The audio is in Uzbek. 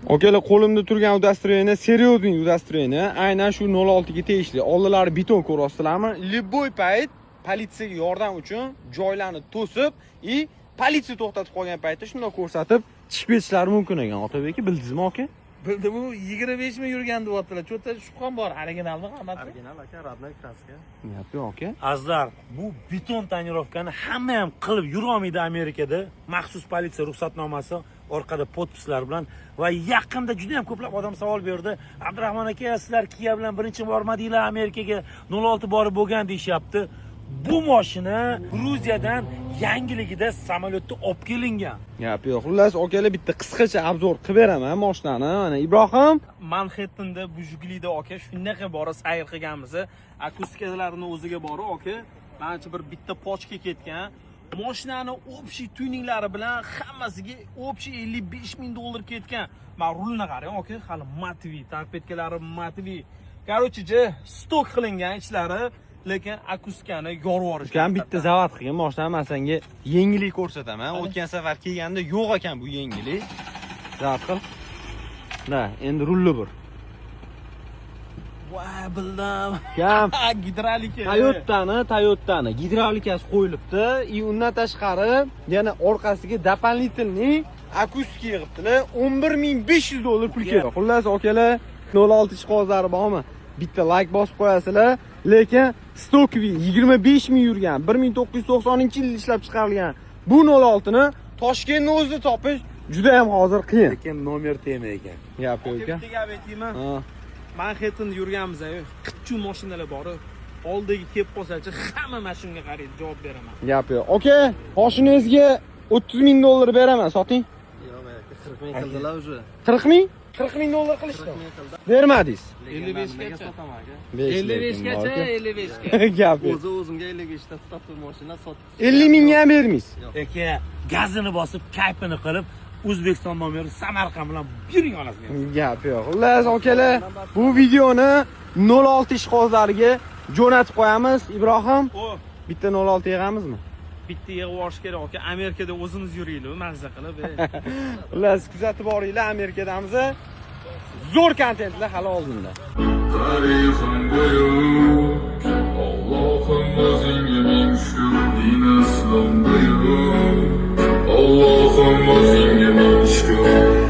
Akalar, qo'limda turgan удостоверение серьезный удостоверение, aynan shu 06 ga tegishli. Oldilari beton, ko'ryapsizlarmi? Любой payt politsiyaga yordam uchun joylarni to'sib и politsiya to'xtatib qolgan paytda shundoq ko'rsatib chiqib ketishlari mumkin ekan. Otabek aka, bildingizmi, aka? Bildim, u 25 ming yurgan deyaptilar. Cho'ta shubham bor, originalmi hammasi? Original, aka, родной краска. Gap yo'q, aka. Azizlar, bu beton тонировка ni hamma ham qilib yurolmaydi Amerikada. Maxsus politsiya ruxsatnomasi, orqada подпись lar bilan. Va yaqinda juda ham ko'plab odam savol berdi. "Abdurahmon aka, sizlar Kia bilan birinchi bormadinglar Amerikaga, 06 borib bo'lgan", deyishyapti. Bu mashina Gruziyadan yangiligida samolyotda olib kelingan. Gap yo'q. Xullas, akalar, bitta qisqacha обзор qilib beraman mashinani. Mana, Ibrohim. Manhattanda, bu Jigulida, aka, shunaqa borib sayr qilganmiz. Akustikalarini o'ziga borib, aka, manimcha bir bitta pochka ketgan. Mashinani общий tuninglari bilan hammasiga общий 55 ming dollar ketgan. Mana, rulini qarang, aka, hali матовый, торпедка lari матовый. Короче, сtok qilingan ichlari, lekin akustikani yorib yuborishgan. Ukam bitta zavod qilgan mashinani man senga yengillik ko'rsataman. O'tgan safar kelganda yo'q ekan bu yengillik. Zavod qil. Da, endi rulni bur. Voy, bildim. Ukam, Gidrolika. Toyotani gidravlikasi qo'yilibdi и undan tashqari yana orqasiga дополнительный akustika yig'ibdilar. 11 500 dollar pul kerak. Xullas, akalar, 06 ishqibozlari bormi? Bitta like bosib qo'yasizlar, lekin стоковый 25 ming yurgan, 1990-yilda ishlab chiqarilgan bu 06 ni Toshkentni o'zida topish juda ham hozir qiyin. Lekin nomer tema ekan. Gap yo'q, Aka, aka. bitta gap aytaymi? Ha. Manhattanda yurganmiz, qichchu mashinalar bor. Oldiga kelib qolsachi, hamma mashinga qaraydi, javob beraman. Gap yo'q. Aka, moshinangizga 30 ming dollar beraman, soting. Yo'q, aka, 40 ming qildilar уже. 40 ming? 40 ming dollar qilishdi. 40 ming qildi. Bermadingiz. Lekin man 55 nimaga gacha. sotaman, aka? 55 gacha, 55 ga. Gap yo'q. O'zi o'zimga 55 ta sotib, mashina sotib. 50 mingga ham bermaysiz. Aka, gazini bosib, kayfini qilib, O'zbekiston nomeri, Samarqand bilan bering onasini. Gap yo'q. Xullas, akalar, bu videoni 06 ishqibozlariga jo'natib qo'yamiz. Ibrohim, O, bitta 06 yig'amizmi? Bitta yig'ib yuborish kerak, aka. Amerikada o'zimiz yuraylik, mazza qilib. Xullas, kuzatib boringlar, Amerikadamiz. Zo'r kontentlar hali oldinda. Tarixim buyuk, Allohim, o'zingga ming shukr, din islom buyuk, Allohim, o'zingga ming shukr.